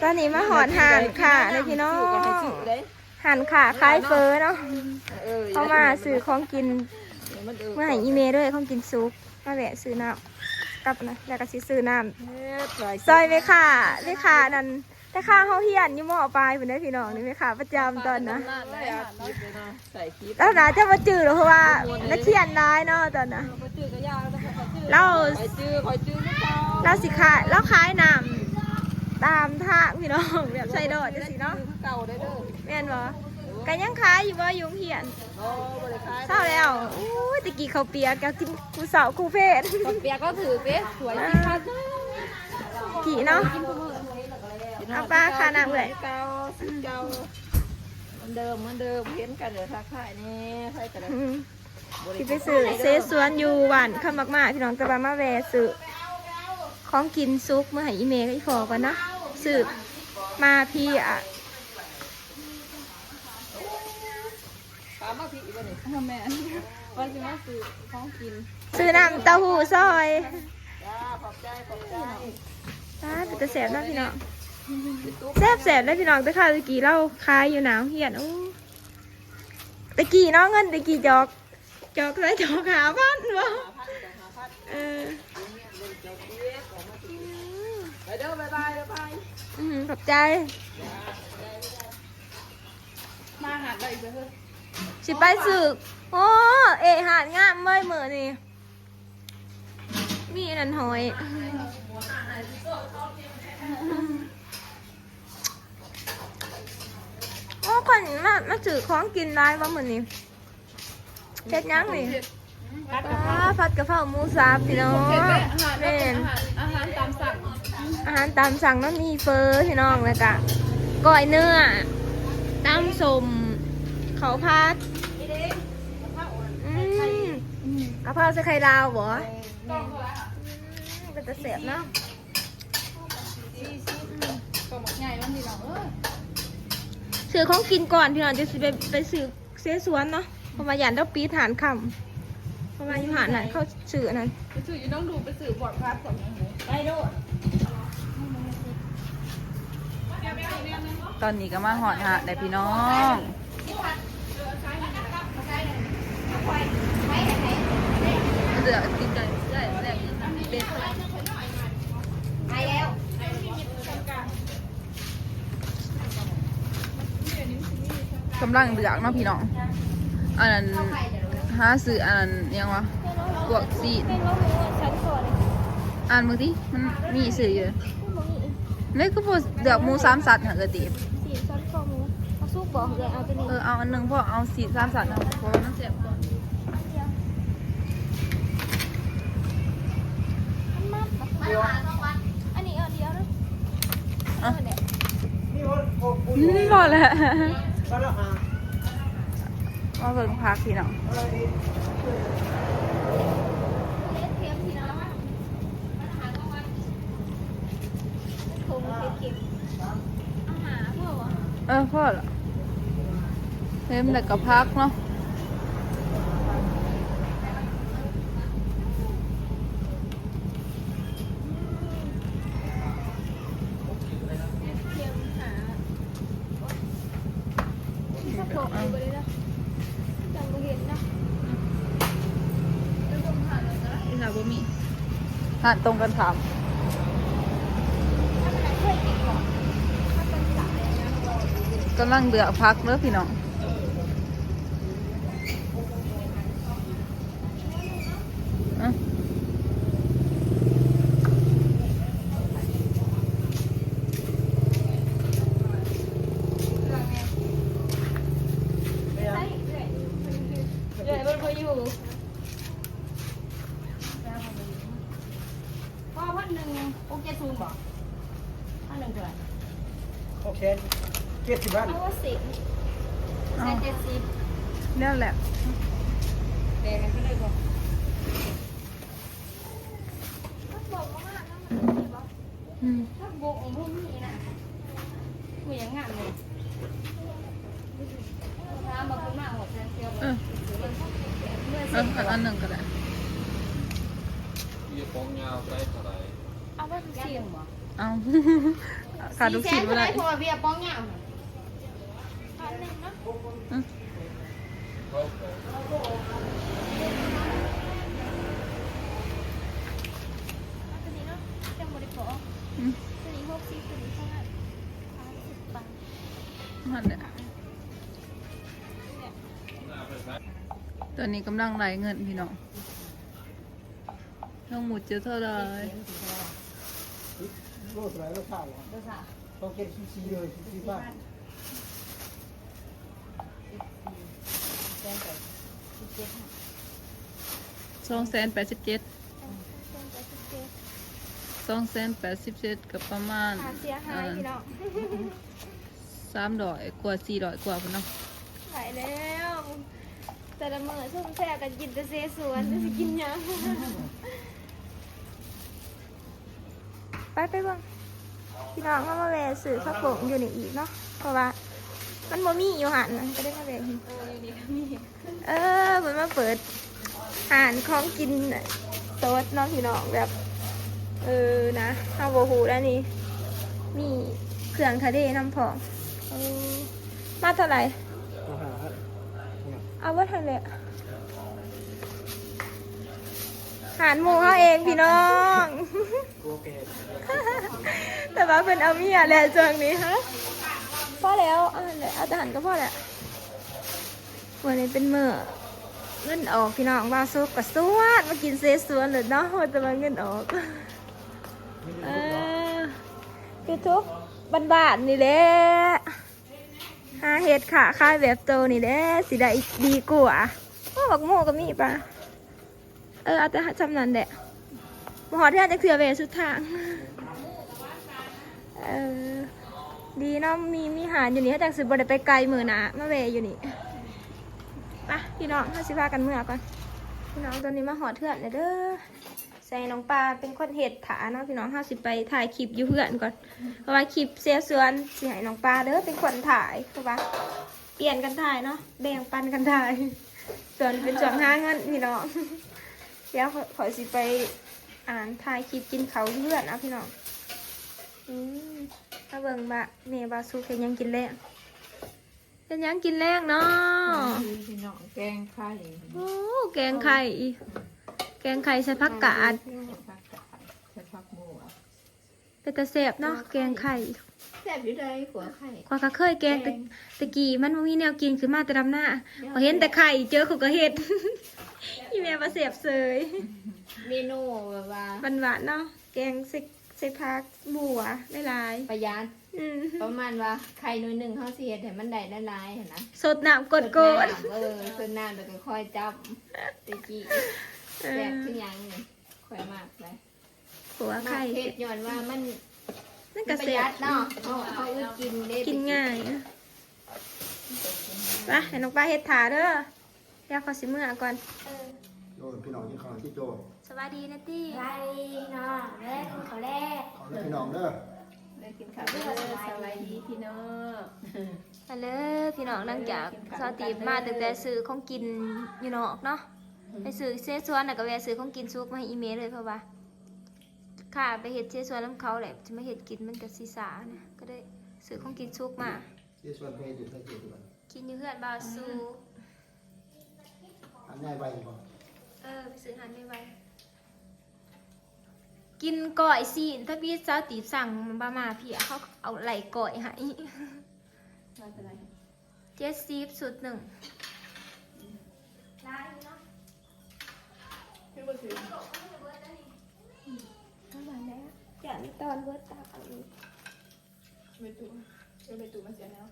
ຕອນນີ້ມາຮອດຮ້ານຄ້າແລ້ວພີ່ນ້ອງ ຮ້ານຄ້າຂາຍເຝີເນາະ ເຮົາມາຊື້ຂອງກິນເມືອໃຫ້ອີ່ແມ່ເດີ ຂອງກິນສຸກ ມາແວະຊື້ນ້ຳກັບນະ ແລ້ວກໍຊິຊື້ນ້ຳຊ່ອຍແມ່ຄ້າ ແມ່ຄ້ານັ້ນ ແຕ່ຂ້າເຮົາຮຽນຢູ່ ມ.ປາຍ ພຸ້ນເດີພີ່ນ້ອງ ນີ້ແມ່ຄ້າປະຈຳຕອນນະ ລາວໜ້າຈະບໍ່ຈື່ດອກ ເພາະວ່ານັກຮຽນຫຼາຍເນາະຕອນນະ ລາວ ລາວຊິຂາຍ ລາວຂາຍນ້ຳຕາມທາງພີ່ນ້ອງ ແບບໃສ່ດອກຈັ່ງຊີ້ເນາະ ແມ່ນບໍ່? ກໍຍັງຂາຍຢູ່ບໍ່? ຢູ່ໂຮງຮຽນ ເຊົາແລ້ວ ໂອ້ຍ ແຕ່ກີ້ເຂົ້າປຽກ ກໍກິນຄູ່ເຊົ້າຄູ່ເພນ ເຂົ້າປຽກກໍຖືກເດ້ ຖ້ວຍສິບພັນ ກີ້ເນາະ ເອົາປາຄ່ານ້ຳເອື້ອຍ ເກົ່າ ເກົ່າ ເໝືອນເດີມ ເໝືອນເດີມ ເຫັນກັນເດີ ທັກທາຍແດ່ ໃຜກໍໄດ້ ອືມ ຊິໄປຊື້ເສສວນຢູ່ບ້ານຄຳໝາກມ້າພີ່ນ້ອງ ແຕ່ວ່າມາແວ່ຊື້ຂອງກິນສຸກເມືອໃຫ້ອີ່ແມ່ກັບອີ່ພໍ່ກ່ອນເນາະ ຊື້ໝາກເຜຍ ຕາມມາພີ້ອີກບໍ່ນີ້? ເອີ ແມ່ນ ວ່າຊິມາຊື້ຂອງກິນ ຊື້ນ້ຳເຕົ້າຫູ້ຊ່ອຍ ຈ້າ ຂອບໃຈ ຂອບໃຈ ອ່າ ເປັນຕາແຊບເນາະພີ່ນ້ອງ ແຊບໆ ເດ້ພີ່ນ້ອງ ແຕ່ຄາວຕະກີ້ລາວຂາຍຢູ່ໜ້າໂຮງຮຽນ ໂອ້ ຕະກີ້ເນາະ ເງິນຕະກີ້ຈອກ ຈອກເທົ່າໃດ? ຈອກຫ້າພັນບໍ່? ເອີ ໄປເດີ ບາຍບາຍ ບາຍບາຍ ອືມ ຂອບໃຈ ມາຫາດເຮົາອີກເດີ ຊິໄປຊື້ ໂອ້ ເອະ ຫາດງາມເວີຍມື້ນີ້ ມີອັນນັ້ນຫອຍ ໂອ້ ຄົນມາ ມາຊື້ຂອງກິນຫຼາຍບໍ່ມື້ນີ້? ເຮັດຫຍັງນີ້? ຜັດກະເພາ ອ່າ ຜັດກະເພາໝູສັບພີ່ນ້ອງ ແມ່ນ ອາຫານຕາມສັ່ງ ອາຫານຕາມສັ່ງເນາະ ມີເຝີພີ່ນ້ອງ ແລ້ວກະກ້ອຍເນື້ອ ຕຳສົ້ມ ເຂົ້າຜັດ ອືມ ກະເພາໃສ່ໄຂ່ລາວບໍ່? ເປັນຕາແຊບເນາະ ຊື້ຂອງກິນກ່ອນພີ່ນ້ອງ ຈັ່ງຊິໄປ ໄປຊື້ເສສວນເນາະ ເພາະວ່າຢ້ານລາວປິດຮ້ານຄຳ ເພາະວ່າຢູ່ຮ້ານນັ້ນເຂົາຊື້ອັນນັ້ນ ໄປຊື້ຢູ່ໜອງດູ ໄປຊື້ພວກຜັກພວກຫຍັງ ໄປໂລດ ຕອນນີ້ກໍມາຮອດຮ້ານແລ້ວພີ່ນ້ອງ ເລືອກກິນໄດ້ ໄດ້ ແລກເງິນ ເປັນ ໄປແລ້ວ ກຳລັງເລືອກເນາະພີ່ນ້ອງ ອັນນັ້ນ ຫາຊື້ອັນນັ້ນຫຍັງວະ ພວກຊີ້ນ ອ່ານເບິ່ງຕິ ມັນມີຊື່ຢູ່ ນີ້ຄືບໍ່ເລືອກໝູສາມສັນຫັ້ນ ເອີ ຕິ ຊີ້ນສັນຄໍໝູ ເອົາສຸກບໍ່? ເອີ ເອົາຕົວນີ້ ເອີ ເອົາອັນໜຶ່ງພໍ ເອົາຊີ້ນສາມສັນເນາະ ເພາະວ່າມັນແຊບກວ່າ ອັນນີ້ເອົາດຽວເດີ ອ່ະ ອືມ ພໍແລ້ວ ມາເບິ່ງຜັກພີ່ນ້ອງ ເອີ ພໍລະ ເຫັນແລ້ວກໍຜັກເນາະ. ອີ່ຫຍັງບໍ່ມີ ຮ້ານຕົງກັນຂ້າມ ກຳລັງເລືອກຜັກເດີພີ່ນ້ອງ. ອະ ເອື້ອຍລົດບໍ່ຢູ່ ພໍພັນໜຶ່ງ ຫົກເຈັດສູນບໍ່? ພັນໜຶ່ງເທົ່າໃດ? ຫົກແສນເຈັດສິບພັນ ເອົາເສນ ເອົາ ເສນເຈັດສິບ ແນວແຫຼະ ແບ່ງໃຫ້ເພິ່ນໄດ້ບໍ່? ອືມ ເອີ ເອີ ອັນ ອັນໜຶ່ງກໍໄດ້ ມີຂອງຍາວໄດ້ເທົ່າໃດ? ເອົາບໍ່ລູກຊີ້ນ? ເອົາ ຂາດລູກຊີ້ນບໍ່ໄດ້ ສີ່ແສນເທົ່າໃດ ເພາະວ່າເບຍປ່ອງຍາວ ພັນໜຶ່ງເນາະ. ອືມ ເອົາຕົວນີ້ເນາະ ຈັ່ງບໍ່ໄດ້ປົອກ. ອືມ ຕົວນີ້ຫົກສິບ ຕົວນີ້ເທົ່ານັ້ນ ສາມສິບ ບາດ. ນັ້ນແຫຼະ ຕົວນີ້ກຳລັງໄລ່ເງິນພີ່ນ້ອງ. ນ້ອງໝູດເຈົ້າເທົ່າໃດ? ໂລເທົ່າໃດ? ໂລຊາວ ໂລຊາວ ສອງເຈັດສິບສີ່ ເລີຍ ສິບສີ່ ບາດ. ສອງແສນແປດສິບເຈັດ ສອງແສນແປດສິບເຈັດ ກໍປະມານ ຄ່າເສຍຫາຍພີ່ນ້ອງ ສາມຮ້ອຍກວ່າ ສີ່ຮ້ອຍກວ່າພຸ້ນເນາະ. ໄດ້ແລ້ວ ແຕ່ລະມື້ຊຸມແຊວກັນກິນແຕ່ເສສວນ ຈະຊິກິນຫຍັງ? ໄປ ໄປເບິ່ງ ພີ່ນ້ອງ ເຮົາມາແວ່ຊື້ຜັກບົ້ງຢູ່ນີ້ອີກເນາະ ເພາະວ່າມັນບໍ່ມີຢູ່ຫັ້ນນະ ກໍໄດ້ມາແວ່. ເອີ ຢູ່ນີ້ກໍມີ. ເອີ ເພິ່ນມາເປີດຮ້ານຂອງກິນສົດເນາະພີ່ນ້ອງ ແບບ ເອີ ນະ ເຮົາບໍ່ຮູ້ແລ້ວນີ້ ມີເຄື່ອງທະເລນຳພ້ອມ. ເອີ ມາເທົ່າໃດ? ເອົາເບິດຫັ້ນແຫຼະ ຮ້ານໝູ່ເຮົາເອງພີ່ນ້ອງ. ແຕ່ວ່າເພິ່ນເອົາເມຍແຫຼະຊ່ວງນີ້ ຮະ ພໍແລ້ວ ເອົາຫັ້ນແຫຼະ ເອົາແຕ່ຫັ້ນກໍພໍແຫຼະ. ມື້ນີ້ເປັນມື້ເງິນອອກພີ່ນ້ອງ ບ່າວສຸກກໍຊວນມາກິນເສສວນໂລດເນາະ ວ່າແຕ່ວ່າເງິນອອກ. ເອີ ຢູທູບບ້ານໆນີ້ແຫຼະ ຫາເຮັດຄ້າຂາຍແບບໂຕນີ້ແຫຼະ ຊິໄດ້ດີກວ່າ. ໂອ້ ບັກໂມກໍມີປະ. ເອີ ເອົາແຕ່ຊ່ຳນັ້ນແຫຼະ ບໍ່ຮອດເຮືອນຈັກເທື່ອ ແວ່ສຸດທາງ. ເອີ ດີເນາະ ມີ ມີຮ້ານຢູ່ນີ້ ເຮົາຈັ່ງຊິບໍ່ໄດ້ໄປໄກ ມື້ໜ້າມາແວ່ຢູ່ນີ້. ໄປພີ່ນ້ອງ ເຮົາຊິພາກັນເມືອກ່ອນ ພີ່ນ້ອງ. ຕອນນີ້ມາຮອດເຮືອນແລ້ວເດີ ໃສ່ນ້ອງປາເປັນຄົນເຮັດຖ້າເນາະ ພີ່ນ້ອງ. ເຮົາຊິໄປຖ່າຍຄລິບຢູ່ເຮືອນກ່ອນ ເພາະວ່າຄລິບເສສວນຊິໃຫ້ນ້ອງປາເດີເປັນຄົນຖ່າຍ ເພາະວ່າ ປ່ຽນກັນຖ່າຍເນາະ ແບ່ງປັນກັນຖ່າຍ ຊ່ວງນີ້ເປັນຊ່ວງຫາເງິນພີ່ນ້ອງ. ດຽວຂ້ອຍ ຂ້ອຍຊິໄປ ອ່າ ຖ່າຍຄລິບກິນເຂົ້າຢູ່ເຮືອນເອົາພີ່ນ້ອງ. ອືມ ມາເບິ່ງວ່າແມ່ບ່າວສຸກເຮັດຫຍັງກິນແລງ ເຮັດຫຍັງກິນແລງເນາະ? ອືມ ພີ່ນ້ອງ ແກງໄຂ່. ໂອ້ ແກງໄຂ່ ແກງໄຂ່ໃສ່ຜັກກາດ ຜັກກາດ ໃສ່ຜັກບົວ. ເປັນຕາແຊບເນາະ ແກງໄຂ່ ແຊບຢູ່ໃດ໋ ຂົ້ວໄຂ່. ຂ້ອຍກໍເຄີຍແກງ ແຕ່ ແຕ່ກີ້ມັນບໍ່ມີແນວກິນ ຂຶ້ນມາແຕ່ດຳນາ ຂ້ອຍເຫັນແຕ່ໄຂ່ເຈີຂ້ອຍກໍເຮັດ ອີແມ່ວ່າແຊບເສີຍ. ເມນູແບບວ່າຫວານໆເນາະ ແກງໃສ່ ໃສ່ຜັກບົວຫຼາຍໆ ປະຢັດ. ອືມ ປະມານວ່າໄຂ່ໜ່ວຍໜຶ່ງ ເຮົາຊິເຮັດໃຫ້ມັນໄດ້ຫຼາຍໆຫັ້ນນະ ສົດນ້ຳກົດໆ. ເອີ ສົດນ້ຳແລ້ວກໍຄ່ອຍຈັບ ແຕ່ກີ້ ເອີ ແຊບຄືຫຍັງນີ້ ຂ້ອຍມັກໄດ໋. ຂົວໄຂ່ ມັກເຮັດຍ້ອນວ່າມັນ ມັນກະແຊບ ມັນປະຢັດເນາະ ເຮົາ ເຮົາອຶດກິນເດ້ ກິນງ່າຍ. ໄປ ໃຫ້ນ້ອງປາເຮັດຖ້າເດີ ດຽວຂ້ອຍຊິເມືອກ່ອນ. ເອີ ໂອ້ຍ ພີ່ນ້ອງກິນເຂົ້າແລ້ວຕິໂຈ້. ສະບາຍດີນະຕິ ສະບາຍດີພີ່ນ້ອງເດີ ກິນເຂົ້າແລ້ວ ເຂົ້າເດີພີ່ນ້ອງເດີ ໄດ້ກິນເຂົ້າເດີ. ສະບາຍດີພີ່ນ້ອງ ມາເລີຍພີ່ນ້ອງ ຫຼັງຈາກສາວຕີບມາຕັ້ງແຕ່ຊື້ຂອງກິນຢູ່ນອກເນາະ ໄປຊື້ເສສວນ ແລ້ວກໍແວ່ຊື້ຂອງກິນສຸກມາໃຫ້ອີ່ແມ່ເລີຍ ເພາະວ່າຂ້າໄປເຮັດເສສວນນຳເຂົາແຫຼະ ຊິມາເຮັດກິນມັນກໍຊິຊ້ານະ ກໍໄດ້ຊື້ຂອງກິນສຸກມາ. ເສສວນໄປເຮັດຢູ່ໃສ ເສສວນ? ກິນຢູ່ເຮືອນບ່າວສຸກ. ຮ້ານຍາຍໄວບໍ່? ເອີ ໄປຊື້ຮ້ານຍາຍໄວ. ກິນກ້ອຍຊີ້ນ ທຳອິດສາວຕີບສັ່ງມາ ມາເພຍ ເຂົາເອົາໄລ່ກ້ອຍໃຫ້. ເທົ່າໃດ? ເຈັດສິບຊຸດໜຶ່ງ. ຫຼາຍຢູ່ເນາະ ຄືບໍ່ຖືກ. ເທົ່ານັ້ນແຫຼະ ຢ້ານຕອນເບິດຕາເອົາອີກ. ໄປຕູ້ ເອົາໄປຕູ້ມາເສຍແລ້ວ.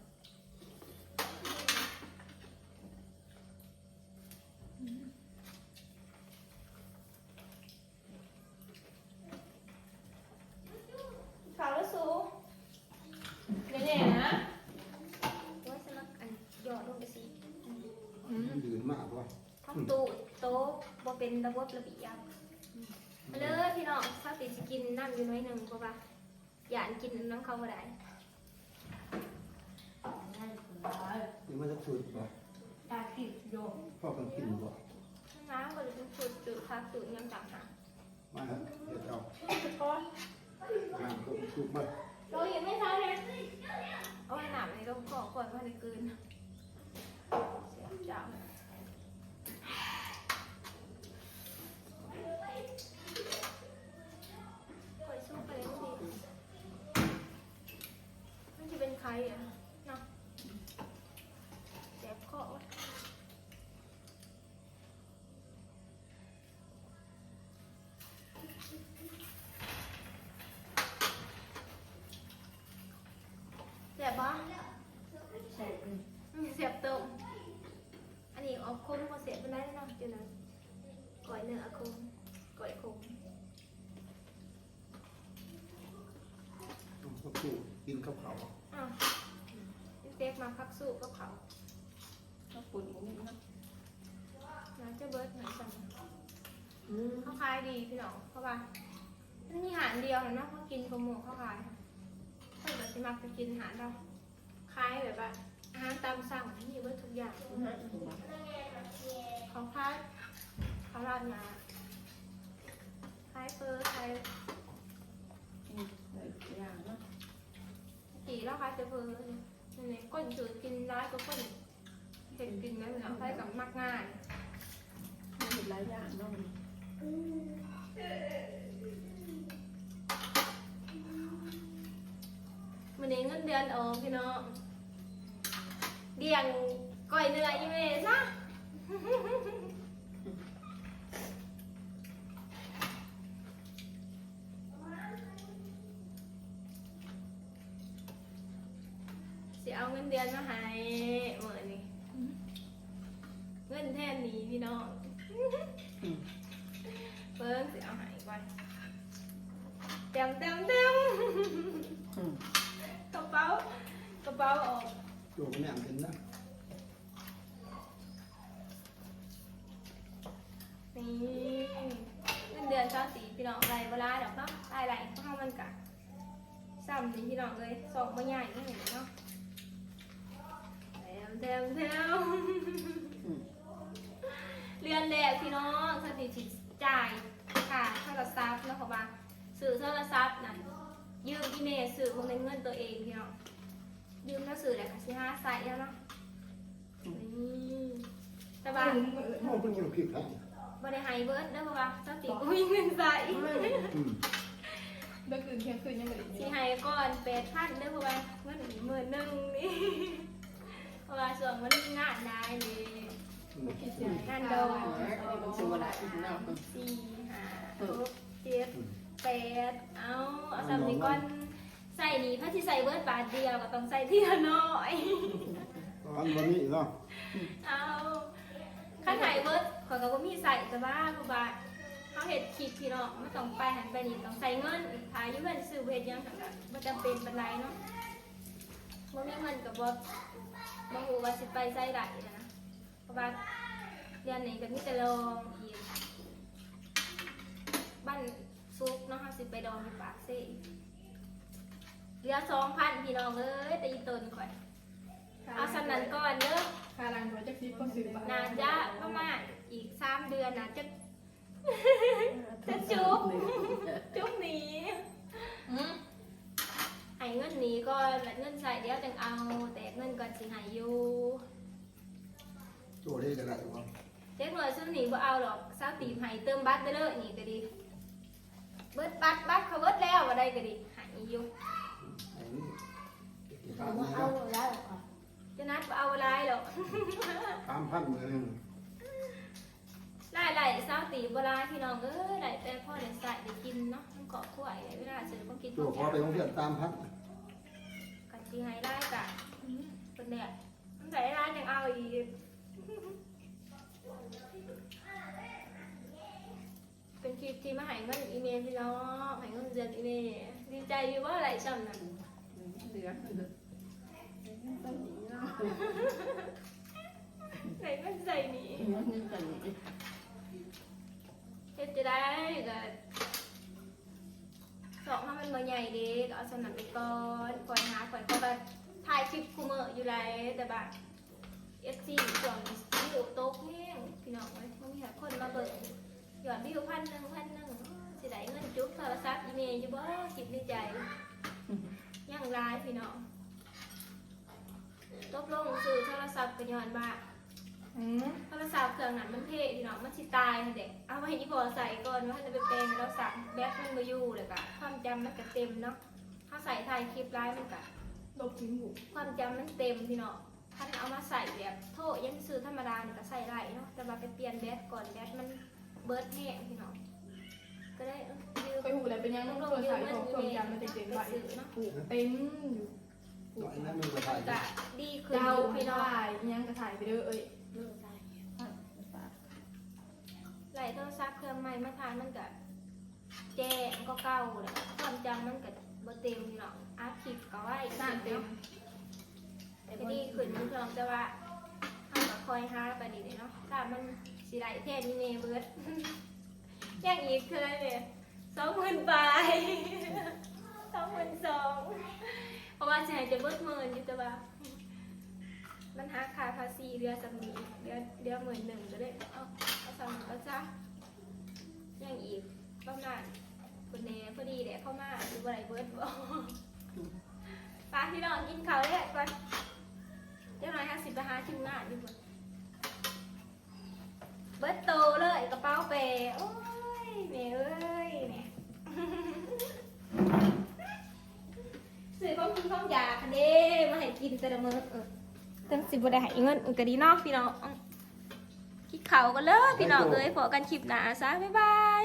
ເຂົ້າແລ້ວສູ ແນ່ໆນະ. ໂອ້ຍ ສະໝັກອັນຫຍໍ້ລົງໄປຊິ. ອືມ ມັນຢືນມາກບໍ່? ທັງຕູ້ໂຕະບໍ່ເປັນລະບົບລະບຽບ. ມາເລີຍພີ່ນ້ອງ ສາວຕີຊິກິນນຳຢູ່ໜ້ອຍໜຶ່ງ ເພາະວ່າ ຢ້ານກິນນຳເຂົາບໍ່ໄດ້. ກິນມາຈັກຊຸດບໍ່? ຕາກິນຢູ່ ພໍກັນກິນບໍ່? ນ້ຳກໍເປັນຊຸດ ຈຸດຜັກຈຸດຫຍັງຕ່າງຫາກ. ມາເຖາະ ດຽວເຈົ້າ ພໍ. ໂອ້ຍ ຍັງບໍ່ທັນເລີຍ ເອົານ້ຳໃຫ້ລົງຄໍກ່ອນ ບໍ່ທັນໄດ້ກືນ ແຊບຈັງ ກ້ອຍສຸກໄປແລ້ວ ມັນຊິເປັນໄຂ່ອະເນາະ ແສບຄໍ. ແຊບບໍ່? ແຊບ ອືມ ແຊບເຕີບ ອັນນີ້ອອກຂົມ ບໍ່ແຊບປານໃດເນາະ ຢູ່ນັ້ນ ກ້ອຍເນື້ອຂົມ ກ້ອຍຂົມ ອືມ ຜັກຊູ້ກິນກັບເຂົ້າ ອືມ ເດັກມັກຜັກຊູ້ກັບເຂົ້າ. ເຂົ້າປຸ້ນບໍ່ມີເນາະ ໜ້າຈະເບິດ ໜ້າຈະ ອືມ ເຂົາຂາຍດີພີ່ນ້ອງ ເພາະວ່າມັນມີຮ້ານດຽວຫັ້ນເນາະ ເຂົາກິນກະໝູ່ເຂົາຂາຍ ເພິ່ນກໍຊິມັກໄປກິນຮ້ານລາວ ຂາຍແບບວ່າອາຫານຕາມສັ່ງ ມີເບິດທຸກຢ່າງ ອືມ ເຂົາຂາຍ ເຂົາລາດໜ້າ ຂາຍເຝີ ຂາຍ ອືມ ຫຼາຍຢ່າງເນາະ ແຕ່ກີ້ລາວຂາຍແຕ່ເຝີ ອັນນີ້ຄົນຊື້ກິນຫຼາຍກວ່າຄົນ ເຮັດກິນແລ້ວເນາະ ໃຜກໍມັກງ່າຍ ເຮັດຫຼາຍຢ່າງເນາະ ມື້ນີ້ເງິນເດືອນອອກພີ່ນ້ອງ ລ້ຽງກ້ອຍເນື້ອອີ່ແມ່ຊະ. ຊິເອົາເງິນເດືອນມາໃຫ້ມື້ນີ້ ເງິນແທນໜີ້ພີ່ນ້ອງ ອືມ ເບິ່ງຊິເອົາໃຫ້ກ່ອນ ແຕ້ມໆໆ ອືມ ກະເປົາ ກະເປົາອອກ ໂຈກແນມເປັນນະ. ນີ້ ເງິນເດືອນຊາວສີ່ ພີ່ນ້ອງ ໄດ້ບໍ່ຫຼາຍດອກເນາະ ລາຍໄດ້ຂອງເຮົາມັນກະຊ່ຳນີ້ພີ່ນ້ອງເອີຍ ຊ່ອງບໍ່ໃຫຍ່ນີ້ເນາະ ແຖມໆໆ ອືມ ເດືອນແລກພີ່ນ້ອງ ຊາວສີ່ຊິຈ່າຍຄ່າໂທລະສັບເນາະ ເພາະວ່າຊື້ໂທລະສັບນັ້ນ ຢືມອີ່ແມ່ຊື້ ບໍ່ແມ່ນເງິນໂຕເອງພີ່ນ້ອງ ຢືມລາວຊື້ແລ້ວກະຊິຫາໃຊ້ແລ້ວເນາະ. ນີ້ ແຕ່ວ່າ ເຮົາເປັນບໍ່ໄດ້ຜິດນະ ບໍ່ໄດ້ໃຫ້ເບິດເດີ ເພາະວ່າຊາວສີ່ບໍ່ມີເງິນໃຊ້ ອືມ ເບິດຄືນທ່ຽງຄືນຍັງບໍ່ໄດ້ ຊິໃຫ້ກ່ອນແປດພັນເດີ ເພາະວ່າເງິນອີກໝື່ນໜຶ່ງນີ້ ເພາະວ່າຊ່ວງມັນມີງານຫຼາຍເດ້ ງານດອງ ຊິບໍ່ໄດ້ເນາະ ສີ່ ຫ້າ ຫົກ ເຈັດ ແປດ ເອົາ ເອົາຊ່ຳນີ້ກ່ອນ. ໃຊ້ນີ້ ຄັນຊິໃຊ້ເບິດບາດດຽວກໍຕ້ອງໃຊ້ທີລະໜ້ອຍ ມັນບໍ່ມີເນາະ ເອົາ ຄັນໃຫ້ເບິດຂ້ອຍກໍບໍ່ມີໃຊ້ ແຕ່ວ່າເພາະວ່າເຮົາເຮັດຄລິບພີ່ນ້ອງ ມັນຕ້ອງໄປຫັ້ນໄປນີ້ ຕ້ອງໃຊ້ເງິນ ຖ້າຢູ່ເຮືອນຊື່ບໍ່ເຮັດຫຍັງ ມັນກໍບໍ່ຈຳເປັນປານໃດເນາະ ບໍ່ມີເງິນກໍບໍ່ ບໍ່ຮູ້ວ່າຊິໄປໃສໄດ້ຫັ້ນນະ. ເພາະວ່າເດືອນນີ້ກໍມີແຕ່ດອງອີກ ວັນສຸກເນາະ ເຮົາຊິໄປດອງຢູ່ປາກເຊ ເຫຼືອສອງພັນ ພີ່ນ້ອງເອີຍ ແຕ່ອີ່ຕົນຂ້ອຍ ເອົາສ່ຳນັ້ນກ່ອນເດີ ຄ່າລ້າງຖ້ວຍຈັກສິບ ພໍຊື້ ໜ້າຈະປະມານອີກສາມເດືອນ ໜ້າຈະ ຈະຈຸບ ຈຸບໜີ້ ອືມ ໃຫ້ເງິນໜີ້ກ່ອນ ແລ້ວເງິນໃຊ້ດຽວຈັ່ງເອົາ ແຕກເງິນກ່ອນຊິໃຫ້ຢູ່. ໂອ້ ເດ້ກໍໄດ້ຢູ່ບໍ່? ເດັກນ້ອຍຊຸມນີ້ບໍ່ເອົາດອກ ຊາວຕີບໃຫ້ເຕີມບັດໄປເລີຍ ນີ້ກໍດີ ເບິດບັດ ບັດເຂົາເບິດແລ້ວ ວ່າໄດ້ກໍດີ ໃຫ້ຢູ່ ໃຫ້ນີ້ ບໍ່ເອົາຫຼາຍດອກ ຈະນັດບໍ່ເອົາຫຼາຍດອກ ສາມພັນມື້ໜຶ່ງ ລາຍໄດ້ຊາວຕີບບໍ່ຫຼາຍ ພີ່ນ້ອງເອີຍ ໄດ້ແຕ່ພໍໄດ້ໃຊ້ໄດ້ກິນເນາະ ນຳຄອບຄົວ ເວລາຊື້ຂອງກິນ ໂອ້ ຂໍໄປໂຮງຮຽນສາມພັນ ຄັນຊິໃຫ້ຫຼາຍກະ ອືມ ເພິ່ນແຫຼະ ມັນໄດ້ຫຼາຍຈັ່ງເອົາອີກ ເປັນຄລິບທີ່ມາໃຫ້ເງິນອີ່ແມ່ພີ່ນ້ອງ ໃຫ້ເງິນເດືອນອີ່ແມ່ ດີໃຈຢູ່ບໍ່ ໄດ້ຊ່ຳນັ້ນ ເດືອນ ໄດ້ເງິນໃຊ້ໜີ້ ໄດ້ເງິນໃຊ້ໜີ້ ເຮັດຈັ່ງໃດກະ ຊ່ອງເຮົາມັນບໍ່ໃຫຍ່ເດ້ ກໍເອົາສ່ຳນັ້ນໄປກ່ອນ ຄ່ອຍຫາ ຂ້ອຍກໍຖ່າຍຄລິບຄູ່ມື້ຢູ່ໃດ ແຕ່ວ່າ ເອັຟຊີ ຊ່ວງນີ້ວິວຕົກແຮງ ພີ່ນ້ອງເອີຍ ບໍ່ມີໃຜຄົນມາເບິ່ງ ຍອດວິວພັນໜຶ່ງ ພັນໜຶ່ງ ຊິໄດ້ເງິນຈຸກໂທລະສັບອີ່ແມ່ຢູ່ບໍ່ ຄິດໃນໃຈ ຫຼາຍພີ່ນ້ອງ. ຕົກລົງຊື້ໂທລະສັບກໍຍ້ອນວ່າ ອືມ ໂທລະສັບເຄື່ອງນັ້ນມັນເພພີ່ນ້ອງ ມັນຊິຕາຍຫັ້ນແຫຼະ. ເອົາໃຫ້ອີ່ພໍ່ໃຊ້ກ່ອນ ວ່າທັນໄດ້ໄປແປງໃຫ້ລາວຊ້ຳ ແບັດມັນບໍ່ຢູ່ ແລ້ວກະຄວາມຈຳມັນກະເຕັມເນາະ. ເຮົາໃຊ້ຖ່າຍຄລິບຫຼາຍ ມັນກະ ລົບຖິ້ມ ຄວາມຈຳມັນເຕັມພີ່ນ້ອງ. ຄັນເອົາມາໃຊ້ແບບໂທຫຍັງຊື່ທຳມະດານີ້ກໍໃຊ້ໄດ້ເນາະ ແຕ່ວ່າໄປປ່ຽນແບັດກ່ອນ ແບັດມັນເບິດແຮງພີ່ນ້ອງ. ກໍໄດ້ ເອີ ຢືມ ຂ້ອຍຮູ້ແລ້ວເປັນຫຍັງ ຕົກລົງຢືມເງິນອີ່ແມ່ໄປຊື້ເນາະ ເຕັມຢູ່ ໜ້ອຍນັ້ນມັນບໍ່ໄດ້ ມັນກະດີຂຶ້ນຢູ່ພີ່ນ້ອງ. ຫຍັງກໍຖ່າຍໄປເດີເອີຍ ເອີ ຖ່າຍ ໄລ່ໂທລະສັບເຄື່ອງໃໝ່ມາຖ່າຍ ມັນກະ ແຈ້ງກວ່າເກົ່າແຫຼະ ຄວາມຈຳມັນກໍບໍ່ເຕັມພີ່ນ້ອງ. ອັດຄລິບກໍໄວຂຶ້ນເນາະ ກໍດີຂຶ້ນຢູ່ພີ່ນ້ອງ ແຕ່ວ່າເຮົາກໍຄ່ອຍຫາໄປນີ້ເດ້ເນາະ ຖ້າມັນຊິໄດ້ແທນອີ່ແມ່ເບິດ. ຍັງອີກເທົ່າໃດແມ່? ສອງໝື່ນປາຍ ສອງໝື່ນສອງ ເພາະວ່າຊິໃຫ້ຈະເບິດໝື່ນຢູ່ ແຕ່ວ່າມັນຫັກຄ່າພາສີເຫຼືອສ່ຳນີ້ ເຫຼືອ ເຫຼືອໝື່ນໜຶ່ງ ກໍເລີຍເອົາ ເອົາສ່ຳນີ້ກ່ອນຊະ. ຍັງອີກປະມານພຸ້ນແດ່ ພໍດີແຫຼະ ພໍມາຊິບໍ່ໄດ້ເບິດບໍ່. ໄປພີ່ນ້ອງ ກິນເຂົ້າແລ້ວກ່ອນ ຈັກໜ້ອຍເຮົາຊິໄປຫາທີມງານຢູ່ພຸ້ນ. ເບິດໂຕເລີຍ ກະເປົາແປ. ໂອ້ຍ ແມ່ເອີຍ ແມ່ ຊື້ຂອງກິນຂອງຢາກຫັ້ນເດ້ ມາໃຫ້ກິນແຕ່ລະມື້. ເອີ ຈັ່ງຊິບໍ່ໄດ້ໃຫ້ເງິນ ເອີ ກະດີເນາະພີ່ນ້ອງ. ກິນເຂົ້າກັນເລີຍພີ່ນ້ອງເອີຍ ພໍ້ກັນຄລິບໜ້າຊະ ບາຍບາຍ.